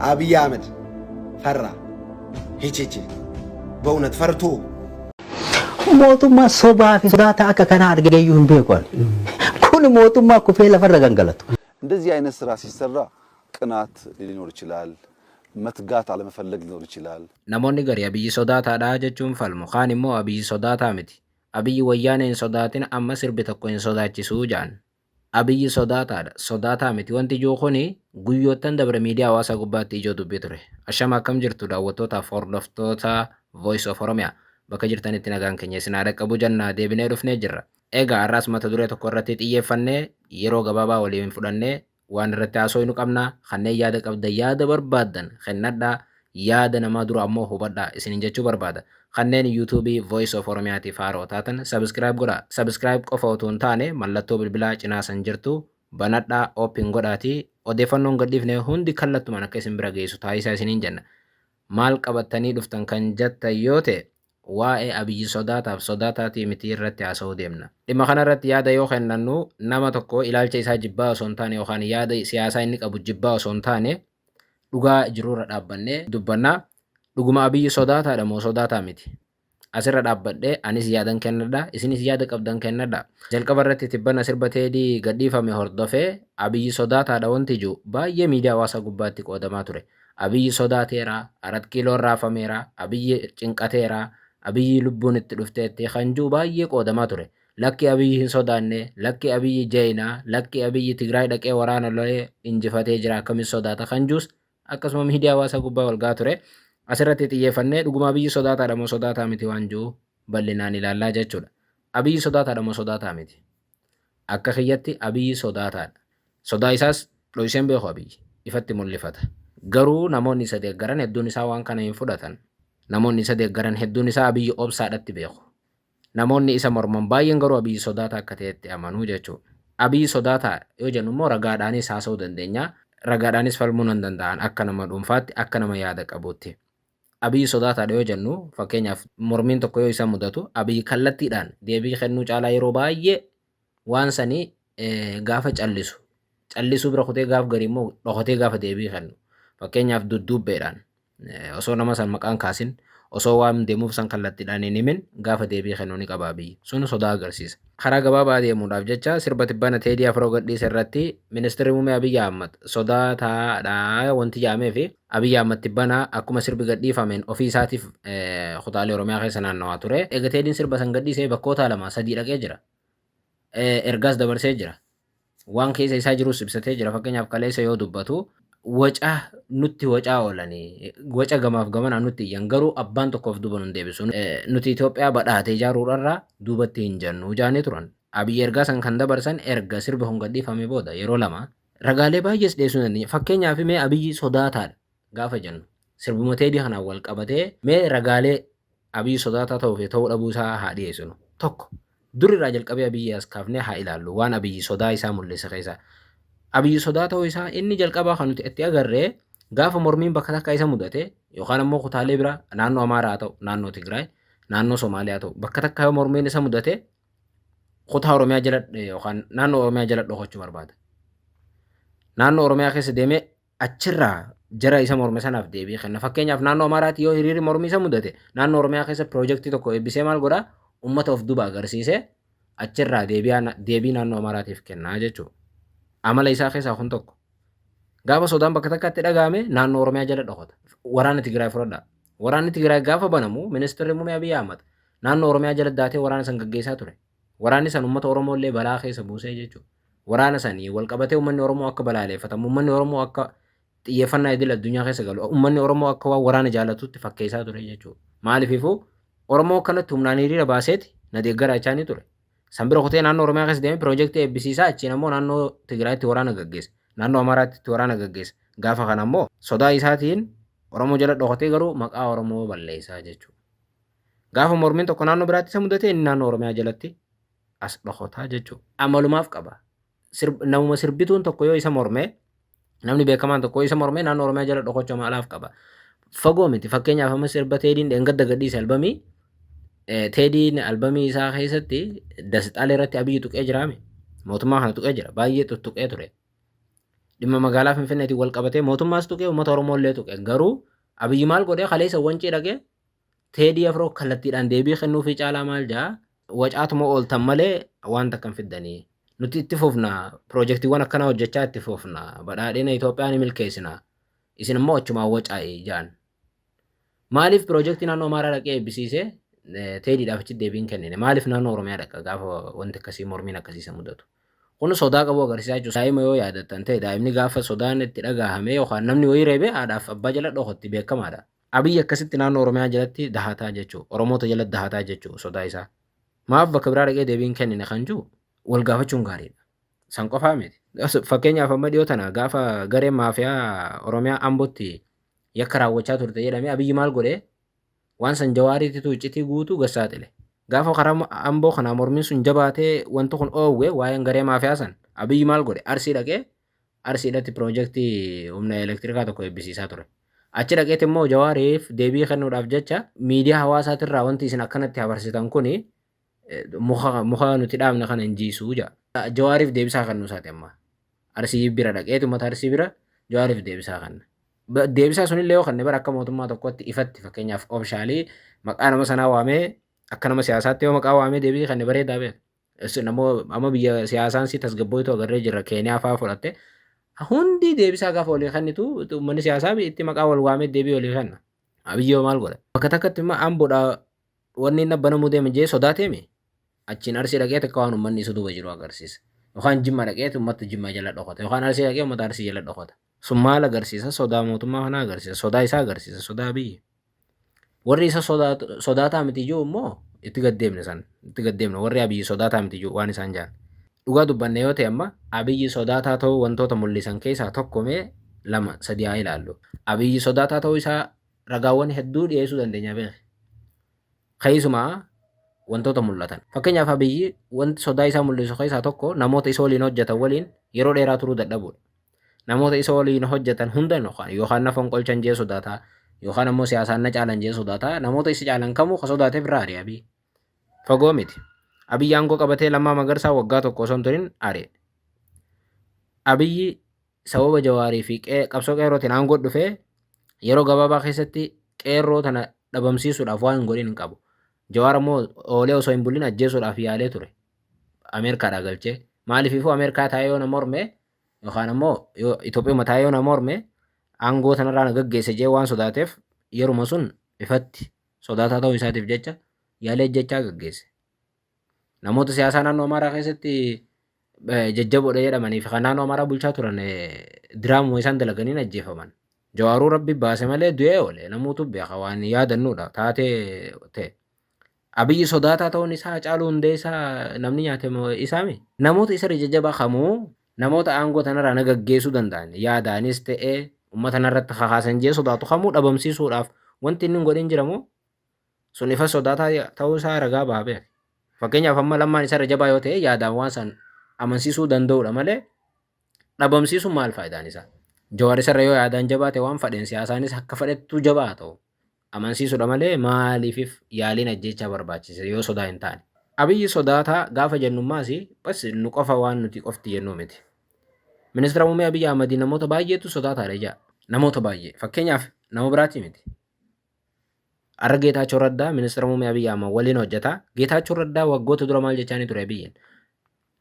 አብይ አህመድ ፈራ። ሄቼቼ በእውነት ፈርቶ Mootummaa sobaa fi sodaataa akka kanaa argageeyyuu hin beeku ani. Kun mootummaa kufee lafarra gangalatu. እንደዚህ አይነት ስራ ሲሰራ ቅናት ሊኖር ይችላል፣ መትጋት አለመፈለግ ሊኖር ይችላል። Namoonni gari Abiyyi sodaataadha jechuun falmu. Kaan immoo Abiyyi sodaataa miti. Abiyyi wayyaanee hin sodaatin, amma sirbi tokko hin sodaachisuu jedhan. Abiyyi sodaataadha. Sodaataa miti. Wanti ijoo kuni guyyoottan dabre miidiyaa hawaasaa gubbaatti ijoo dubbii ture. Ashama, akkam jirtu daawwattootaaf hordoftoota Voice of Oromia? Bakka jirtanitti nagaan keenya isin haa dhaqqabu jennaa, deebinee dhufnee jirra. Egaa har'aas mata duree tokko irratti xiyyeeffannee yeroo gabaabaa waliin fudhannee waan irratti haasofnu qabna. Kanneen yaada qabdan, yaada barbaaddan kennadhaa. Yaada namaa dura ammoo hubadhaa isinin jechuu barbaada. Kanneen YouTubeii Voice of Oromiyaatiif haaroo taatan subscribe godhaa. Subscribe qofa otoo hin taane mallattoo bilbilaa cinaa san jirtu banadhaa, open godhaatii odeeffannoon gadhiifne hundi kallattumaan akka isin bira geessu taasisaa isiniin jenna. Maal qabattanii dhuftan kan jettan yoo ta'e, waa'ee Abiyyi sodaataaf sodaataatii miti irratti haasa'uu deemna. Dhimma kana irratti yaada yoo kennannu, nama tokko ilaalcha isaa jibbaa osoo hin taane yookaan yaada siyaasaa inni qabu jibbaa osoo hin taane, dhugaa jirurra dhaabbannee dubbannaa. Dhuguma Abiyyi sodaataadha moo sodaataa miti? Asirra dhaabbadhee anis yaadan kennadha, isinis yaada qabdan kennadha. Jalqaba irratti tibbana sirba Teedii gadhiifame hordofee Abiyyi sodaataadha wanti jiru baay'ee miidiyaa hawaasaa gubbaatti qoodamaa ture. Abiyyi sodaateera, Arat Kiiloon raafameera, Abiyyi cinqateera, Abiyyi lubbuun itti dhufteetti kan jiru baay'ee qoodamaa ture. Lakki, Abiyyi hin sodaanne, lakki, Abiyyi jeenaa, lakki, Abiyyi Tigraay dhaqee waraana lolee injifatee jira, akkamitti sodaata kan jirus akkasuma miidiyaa hawaasaa gubbaa wal gahaa ture. Asirratti xiyyeeffannee dhuguma Abiyyi sodaataadha moo sodaataa miti waan jiru bal'inaan ilaallaa jechuudha. Abiyyi sodaataadha moo sodaataa miti? Akka kiyyatti Abiyyi sodaataadha. Sodaa isaas dhokseen beeku, Abiyyi ifatti mul'ifata. Garuu namoonni isa deeggaran hedduun isaa waan kana hin fudhatan. Namoonni isa deeggaran hedduun isaa Abiyyi obsaadhatti beeku. Namoonni isa morman baay'een garuu Abiyyi sodaataa akka ta'etti amanuu jechuudha. Abiyyi sodaataa yoo jennu immoo ragaadhaanis haasa'uu dandeenya. Ragaadhaanis falmuu nan danda'an akka nama dhuunfaatti, akka nama yaada qabuutti. Abiyyi sodaataadha yoo jennu, fakkeenyaaf mormiin tokko yoo isa mudatu, Abiyyi kallattiidhaan deebii kennuu caalaa yeroo baay'ee waan sanii gaafa callisu, callisuu bira kutee gaaf garii immoo dhokatee gaafa deebii kennu, fakkeenyaaf dudduubbeedhaan osoo nama san maqaan kaasin, osoo waan deemuuf san kallattiidhaan hin himin gaafa deebii kennu ni qaba Abiyyi. Sun sodaa agarsiisa. Karaa gabaabaa deemuudhaaf jecha, sirba tibbana Teedii Afroo gadhiise irratti ministeerri muummee Abiyyi Ahmad sodaataadha wanti jedhamee fi Abiyyi Ahmad tibbana akkuma sirbi gadhiifameen ofii isaatiif kutaalee Oromiyaa keessa naannawaa ture. Egaa Teediin sirba san gadhiisee bakkoota lama sadii dhaqee jira. Ergaas dabarsee jira. Waan keessa isaa jirus ibsatee jira. Fakkeenyaaf kaleessa yoo dubbatu, waca nutti wacaa oolanii, waca gamaaf gamanaa nutti iyyan, garuu abbaan tokkoof duuba nun deebisu. Nuti Itoophiyaa badhaate ijaaruudharraa duubatti hin jennu jaanii turan. Abiyyi ergaa san kan dabarsan erga sirba kun gadhiifame booda yeroo lama. Ragaalee baay'ees dhiyeessuu dandeenya. Fakkeenyaaf mee Abiyyi sodaataadha gaafa jennu, sirbuma Teedii kanaan wal qabatee mee ragaalee Abiyyi sodaataa ta'uu fi ta'uu dhabuu isaa haa dhiyeessinu. Tokko, durirraa jalqabee Abiyyi as kaafnee haa ilaallu, waan Abiyyi sodaa isaa mul'ise keessaa. Abiyyi sodaa ta'uu isaa inni jalqabaa kan nuti itti agarree, gaafa mormiin bakka takka isa mudate yookaan ammoo kutaalee biraa, naannoo Amaaraa haa ta'u, naannoo Tigraay, naannoo Somaaliyaa haa ta'u, bakka takka yoo mormiin isa mudate kutaa Oromiyaa jala yookaan naannoo Oromiyaa jala dhokachuu barbaada. Naannoo Oromiyaa keessa deemee achirraa jara isa morme sanaaf deebii kenna. Fakkeenyaaf naannoo Amaaraatti yoo hiriirri mormii isa mudate, naannoo Oromiyaa keessa piroojeektii tokko eebbisee maal godhaa? Uummata of duuba agarsiisee achirraa deebii naannoo Amaaraatiif kennaa jechuudha. Amala isaa keessaa kun tokko. Gaafa sodaan bakka takkatti dhagahame naannoo Oromiyaa jala dhokata. Waraana Tigraay fudhadhaa. Waraanni Tigraay gaafa banamu ministeerri muummee Abiyyi Ahmad naannoo Oromiyaa jala daatee waraana san gaggeessaa ture. Waraanni san uummata Oromoo illee balaa keessa buusee jechuudha. Waraana sanii wal qabatee uummanni Oromoo akka balaaleeffatamu, uummanni Oromoo akka xiyyeeffannaa idil addunyaa keessa galu, uummanni Oromoo akka waan waraana jaalatutti fakkeessaa ture jechuudha. Maaliifuu Oromoo akkanatti humnaan hiriira baaseeti na deeggaraa jechaa ni ture. San bira kutee naannoo Oromiyaa keessa deemee piroojeektii eebbisiisaa, achiin ammoo naannoo Tigraayitti waraana gaggeessa. Naannoo Amaaraatti waraana gaggeessa. Gaafa kana ammoo sodaa isaatiin Oromoo jala dhokatee garuu maqaa Oromoo balleessaa jechuudha. Gaafa mormiin tokko naannoo biraatti isa mudate, inni naannoo Oromiyaa jalatti as dhokotaa jechuudha. Amalumaaf qaba. Namuma sirbituun tokko yoo isa morme, namni beekamaan tokko yoo isa morme, naannoo Oromiyaa jala dhokachuu amalaaf qaba. Fagoo miti. Fakkeenyaaf amma sirba Teediin dheengadda gadhiise, albamii Teediin albamii isaa keessatti dasxaalee irratti Abiyyi tuqee jiraame. Mootummaa kana tuqee jira. Baay'ee tuttuqee ture. Dhimma magaalaa Finfinneetiin wal qabatee mootummaas tuqee, uummata Oromoo illee tuqe. Garuu Abiyyi maal godhee kaleessa Wancii dhaqee Teedii Afroo kallattiidhaan deebii kennuufii caalaa maal jaa? Wacaatuma ooltan malee waan takka hin fiddanii. Nuti itti fufna, piroojeektiiwwan akkanaa hojjechaa itti fufna, badhaadhina Itoophiyaa ni milkeessina. Isin immoo achumaan wacaa'i jaan. Maaliif piroojeektii naannoo Amaaraa dhaqee eebbisiisee Teediidhaaf achitti deebiin kennine? Maaliif naannoo Oromiyaa dhaqa gaafa wanti akkasii, mormiin akkasii isa mudatu? Kun sodaa qabu agarsiisaa jechuudha. Daa'ima yoo yaadattan ta'e, daa'imni gaafa sodaan itti dhagahame yookaan namni wayii reebe haadhaaf abbaa jala dhokotti, beekamaadha. Abiyyi akkasitti naannoo Oromiyaa jalatti dahataa jechuudha. Oromoota jalatti dahataa jechuudha sodaa isaa. Maaf bakka biraa dhaqee deebiin kennine kan jiru wal gaafachuun gaariidha. San qofaa miti. Fakkeenyaaf, amma dhiyoo tana gaafa gareen maafiyaa Oromiyaa Ambootti yakka raawwachaa turte jedhamee, Abiyyi maal godhee? Waan san Jawaariititu iccitii guutuu gassaaxile. Gaafa karaa Amboo kanaa mormiin sun jabaatee, wanti kun oowwe, waa'een garee maafiyaa san, Abiyyi maal godhe? Arsii dhaqee Arsiidhatti piroojeektii humna elektirikaa tokko eebbisiisaa ture. Achi dhaqeeti immoo Jawaariif deebii kennuudhaaf jecha, miidiyaa hawaasaatirraa wanti isin akkanatti habarsitan kuni muka nuti dhaabne kana hin jiisuu jedha. Jawaariif deebisaa kennuu isaati amma. Arsii bira dhaqeeti uummata Arsii bira Jawaariif deebisaa kenna. Deebisaa sunillee yoo kenne bara akka mootummaa tokkotti ifatti, fakkeenyaaf oomishaalee maqaa nama sanaa waamee, akka nama siyaasaatti yoo maqaa waamee deebii kenne bareedaa beeka. Namoo amma biyya siyaasaan si tasgabbooytu agarree jirra. Keeniyaa fa'aa fudhatte, hundi deebisaa gaafa walii kennitu uummanni siyaasaa itti maqaa wal waamee deebii walii kenna. Abiyyoo maal godha? Bakka takkatti immoo Amboodhaa wanni inni banamuu deema jee sodaateemi achiin Arsii dhaqee takka waan uummanni isa duuba jiru agarsiisa. Yookaan Jimma dhaqeeti uummata Jimma jala dhokata. Yookaan Arsii dhaqee uummata Arsii jala dhokata. Sun maal agarsiisa? Sodaa mootummaa kanaa agarsiisa. Sodaa isaa agarsiisa. Sodaa biyyi. Warri isa sodaataa miti jiru immoo itti gaddeemne san. Itti gaddeemne warri Abiyyi sodaataa miti jiru waan isaan jaan. Dhugaa dubbanne yoo ta'e, amma Abiyyi sodaataa ta'uu wantoota mul'isan keessaa tokko mee lama sadii haa ilaallu. Abiyyi sodaataa ta'uu isaa ragaawwan hedduu dhiyeessuu dandeenya beeki. Keessumaa wantoota mul'atan. Fakkeenyaaf, Abiyyi wanti sodaa isaa mul'isu keessaa tokko namoota isa waliin hojjetan waliin yeroo dheeraa turuu dadhabuudha. Namoota isa waliin hojjetan hunda yookaan na fonqolchan jee sodaataa, yookaan ammoo siyaasaan na caalan jee sodaataa, namoota isa caalan kamuu ka sodaateef irraa ari'a Abiyyi. Fagoo miti. Abiyyi aangoo qabatee Lammaa Magarsaa waggaa 1 osoo hin turin ari'e. Abiyyi sababa Jawaarii fi qabsoo qeerrootiin aangoo dhufee yeroo gabaabaa keessatti qeerroo tana dhabamsiisuudhaaf waan hin godhin hin qabu. Jawaar ammoo oolee osoo hin bulin ajjeesuudhaaf yaalee ture. Ameerikaadhaa galchee. Maaliif ifuu Ameerikaa taa'ee yoo nama morme, yookaan ammoo yoo Itoophiyaa taa'ee yoo nama morme aangoo tanarraa na gaggeesse jee waan sodaateef, yeruma sun ifatti sodaataa ta'uu isaatiif jecha yaalee jechaa gaggeesse. Namoota siyaasaa naannoo Amaaraa keessatti jajjaboodha jedhamanii fi kan naannoo Amaaraa bulchaa turan diraamuma isaan dalaganiin ajjeefaman. Jawaaruu Rabbi baase malee du'ee oole, namuutu beeka, waan yaadannuudha taatee ta'e. Abiyyi sodaataa ta'uun isaa, Hacaaluu Hundeessaa namni nyaate isaami. Namoota isa jajjabaa kamuu, namoota aangoo tanarraa na gaggeessuu danda'an, yaadaanis ta'ee uummata narratti kakaasan jee sodaatu kamuu dhabamsiisuudhaaf wanti inni hin godhin jiramoo? Sun ifa sodaataa ta'uu isaa ragaa baha beeka. Fakkeenyaaf, amma Lammaan isarra jabaa yoo ta'e, yaadaan waan san amansiisuu danda'udha malee dhabamsiisuun maal faayidaan isaa? Jawaar isarra yoo yaadaan jabaa ta'e, waan fadheen siyaasaanis akka fadhettuu jabaa haa ta'u, amansiisuudha malee maaliifif yaaliin ajjechaa barbaachise yoo sodaa hin taane? Abiyyi sodaataa gaafa jennummaas bas nu qofa waan nuti qofti jennuu miti. Ministeera muummee Abiyyi Ahmad namoota baay'eetu sodaataadha ija. Namoota baay'ee. Fakkeenyaaf, nama biraatii miti. Har'a Geetaachoo Raddaa ministeera muummee Abiyyi Ahmad waliin hojjeta. Geetaachoo Raddaa waggoota dura maal jechaanii ture Abiyyiin?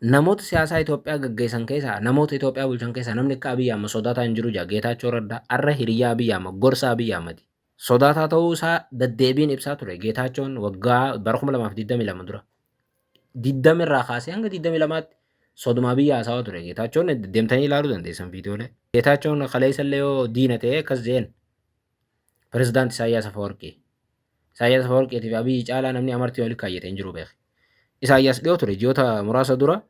Namoota siyaasaa Itoophiyaa gaggeessan keessaa, namoota Itoophiyaa bulchan keessaa namni akka Abiyyi Ahmad sodaataa hin jiru jaa Geetaachoo Raddaa. Har'a hiriyaa Abiyyi Ahmad, gorsa Abiyyi Ahmadi. Sodaataa ta'uu isaa deddeebiin ibsaa ture Geetaachoon waggaa bara 2022 dura. 20 irraa kaasee hanga 22tti soduma Abiyyi haasawaa ture Geetaachoon, deemtanii ilaaluu dandeessan viidiyoolee. Geetaachoon kaleessa illee yoo diina ta'ee akkas jeen Pirezidaanti Isaayyaas Afawarqii. Isaayyaas Afawarqiitii fi Abiyyi caalaa namni amartii walitti kaayyate hin jiru beeki. Isaayyaas dhiyoo ture, ji'oota muraasa dura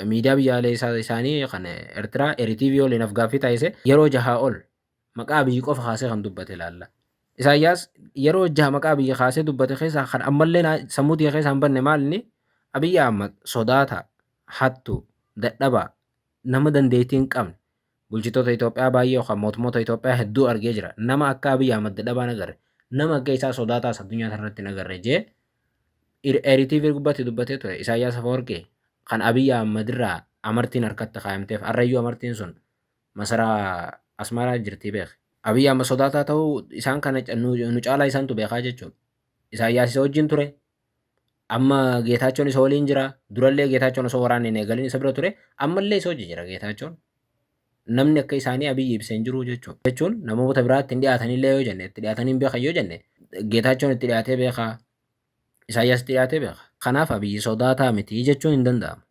miidiyaa biyyaalessaa isaanii kan Eertiraa EriTV waliin afgaaffii taasise, yeroo jahaa ol maqaa Abiyyi qofa kaasee kan dubbate ilaalla. Isaayyaas yeroo jaha maqaa Abiyyi kaasee dubbate keessaa kan ammallee sammuu tiyya keessaa hin banne maal inni? Abiyyi Ahmad sodaata, hattuu, dadhabaa, nama dandeettii hin qabne, bulchitoota Itoophiyaa baay'ee yookaan mootummoota Itoophiyaa hedduu argee jira. Nama akka Abiyyi Ahmad dadhabaa hin agarre. Nama akka isaa sodaataas addunyaa kanarratti hin agarre jee EriTV gubbaatti dubbatee ture. Isaayyaas Afawarqii kan Abiyyi Ahmad irraa amartiin harkatti kaayamteef, har'ayyuu amartiin sun Masaraa Asmaraa jirti beek. Abiyyi Ahmad sodaataa ta'uu isaan kana nu caalaa isaantu beekaa jechuudha. Isaayyaas isa wajjin ture. Amma Geetaachoon isa waliin jira. Durallee Geetaachoon osoo waraanni hin eegalin isa bira ture. Ammallee isa hojii jira Geetaachoon. Namni akka isaanii Abiyyi ibsa hin jiru jechuudha. Jechuun namoota biraatti hin dhiyaatanillee yoo jenne, itti dhiyaatanii hin beekan yoo jenne, Geetaachoon itti dhiyaatee beekaa. Isaayyaas itti dhiyaatee beeka. Kanaaf Abiyyi sodaataa miti jechuun hin danda'amu.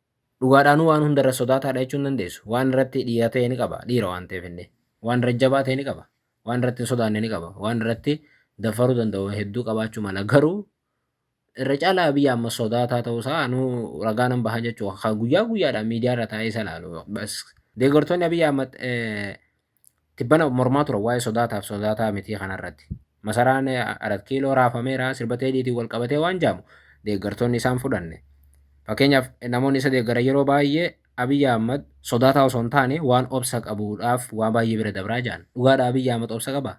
Dhugaadhaanuu waan hundarra sodaataadha jechuun hin dandeessu. Waan irratti dhiira ta'e ni qaba. Dhiira waan ta'eef inni. Waan irra jabaa ta'e ni qaba. Waan irratti hin sodaanne ni qaba. Waan irratti daffaruu danda'u hedduu qabaachuu mala. Garuu irra caalaa Abiyyi amma sodaataa ta'uusaa anuu ragaa nan baha jechuudha. Kan guyyaa guyyaadhaan miidiyaa irra taa'ee isa ilaalu. Bas deeggartoonni Abiyyi Ahmad tibbana mormaa turan waa'ee sodaataaf sodaataa mitii kanarratti. Masaraan Arat Kiiloo raafameera, sirba Teediitiin wal qabatee waan jaamu deeggartoonni isaan fudhanne. Fakkeenyaaf, namoonni isa deeggaran yeroo baay'ee Abiyyi Ahmad sodaataa osoo hin taane waan obsa qabuudhaaf waan baay'ee bira dabraa jaan. Dhugaadha, Abiyyi Ahmad obsa qabaa?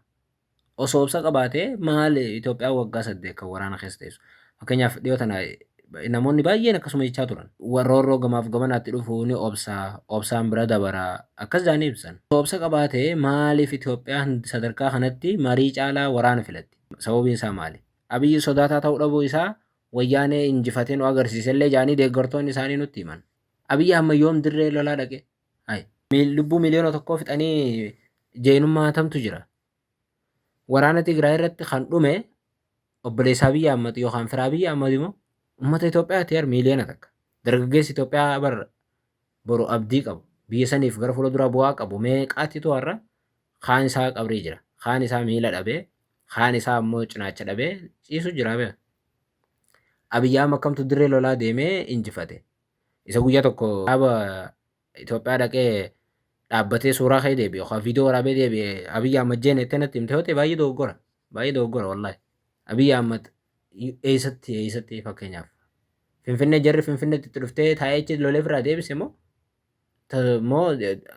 Osoo obsa qabaatee maal Itoophiyaan waggaa 8 kan waraana keessa teessu? Fakkeenyaaf, dhiyoo tana namoonni baay'een akkasuma jechaa turan. Roorroo gamaaf gamanaatti dhufu ni obsa, obsaan bira dabara akkas jedhanii ibsan. Osoo obsa qabaatee maaliif Itoophiyaan sadarkaa kanatti marii caalaa waraana filatti? Sababiin isaa maali? Abiyyi sodaataa ta'uu dhabuu isaa Wayyaanee injifatee nu agarsiisellee jedhanii deeggartoonni isaanii nutti himan. Abiyyi amma yoom dirree lolaa dhaqe? Lubbuu 1,000,000 fixanii jeenummaa tamtu jira. Waraana Tigraay irratti kan dhume obboleessa Abiyyi Ahmad yookaan fira Abiyyi Ahmad immoo uummata Itoophiyaati yar 1,000,000. Dargaggeessi Itoophiyaa bar boru abdii qabu, biyya saniif gara fuula duraa bu'aa qabu meeqaatitu har'a kaan isaa qabrii jira, kaan isaa miila dhabee, kaan isaa ammoo cinaacha dhabee ciisu jira beeka. Abiyyi Ahmad kamtu dirree lolaa deemee injifate? Isa guyyaa tokko dhaaba Itoophiyaa dhaqee dhaabbatee suuraa ka'ee deebi'e yookaan viidiyoo waraabee deebi'e Abiyyi Ahmad jeene jettee natti himte yoo ta'e, baay'ee dogoggora. Baay'ee dogoggora wallaahi. Abiyyi Ahmad eessatti, fakkeenyaaf Finfinnee, jarri Finfinneetti itti dhuftee taa'ee achi lolee ofirraa deebise moo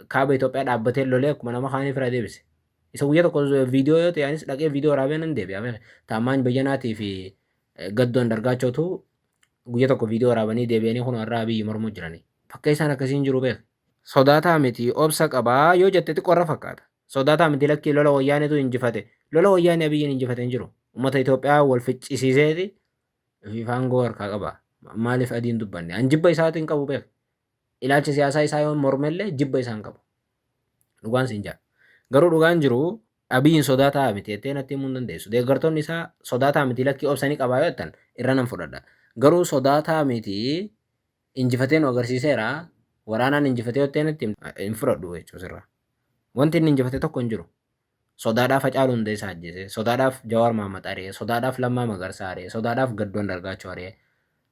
kaaba Itoophiyaa dhaabbatee lolee akkuma nama kaanii ofirraa deebise? Isa guyyaa tokko viidiyoo yoo ta'e, anis dhaqee viidiyoo waraabee nan deebi'a. Taammaany Bayyanaatii fi Gaddoo Andargaachootu guyyaa tokko viidiyoo waraabanii deebi'anii kun har'a Abiyyi mormuu jiranii. Bakka isaan akkasiin jiru beek. Sodaataa miti, obsa qabaa yoo jette xiqqoo irra fakkaata. Sodaataa miti, lakkii, lola Wayyaaneetu injifate. Lola Wayyaanee Abiyyiin injifate hin jiru. Uummata Itoophiyaa wal ficcisiiseeti ofiif aangoo harkaa qaba. Maaliif adiin dubbanne? An jibba isaatiin qabu beek. Ilaalcha siyaasaa isaa yoo mormellee jibba isaan qabu. Dhugaan siin jaa. Garuu dhugaan jiru Abiyyiin sodaataa miti jettee natti himuu hin dandeessu. Deeggartoonni isaa sodaataa miti, lakkii, obsa ni qabaa yoo jettan irra nan fudhadha. Garuu sodaataa miti, injifatee nu agarsiiseera, waraanaan injifatee yoo jettee natti hin fudhadhu jechuudha sirraa. Wanti inni injifate tokko hin jiru. Sodaadhaaf Hacaaluu Hundeessaa ajjeese, sodaadhaaf Jawaar Mahaammad ari'e, sodaadhaaf Lammaa Magarsaa ari'e, sodaadhaaf Gadduu Andargaachoo ari'e,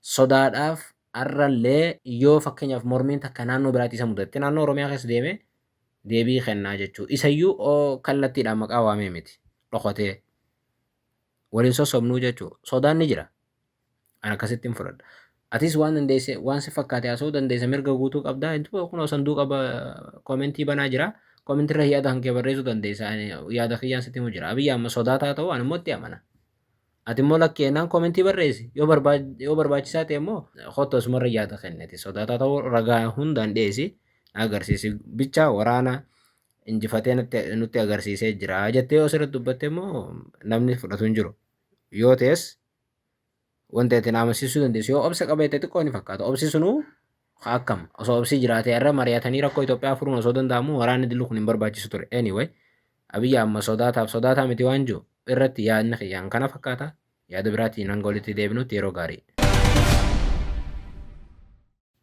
sodaadhaaf har'allee yoo fakkeenyaaf mormiin takka naannoo biraatti isa mudatte naannoo Oromiyaa keessa deemee deebii kennaa jechuudha. Isayyuu kallattiidhaan maqaa waamee miti. Dhokatee. Waliin sossobnuu jechuudha. Sodaan ni jira. An akkasitti hin fudhadha. Atis waan dandeesse, waan si fakkaate haasa'uu dandeessa, mirga guutuu qabda. Kunoo sanduuqa koomentii banaa jira. Koomentii irra yaada kan kee barreessuu dandeessa. Ani yaada kiyyaan sitti himu jira. Abiyyi amma sodaataa ta'uu ani immoo itti amana. Ati immoo lakki jennaan koomentii barreessi. Yoo barbaachisaa ta'e immoo kottu asumarra yaada kenniti. Sodaataa ta'uu ragaa hundaan dhiyeessi, agarsiisi. Bicha waraana injifatee nutti agarsiisee jira jettee yoo asirratti dubbatte immoo namni fudhatu hin jiru. Yoo ta'es wanta itti na amansiisuu dandeessu yoo obsa qabaate xiqqoo ni fakkaata. Obsi sunuu akkam osoo obsi jiraate irra mari'atanii rakkoo Itoophiyaa furuun osoo danda'amu waraanni dillu kun hin barbaachisu ture. Anyway, Abiyyi amma sodaataaf sodaataa miti waan jiru irratti yaadni kiyyaan kana fakkaata. Yaada biraatiin hanga walitti deebinutti yeroo gaarii.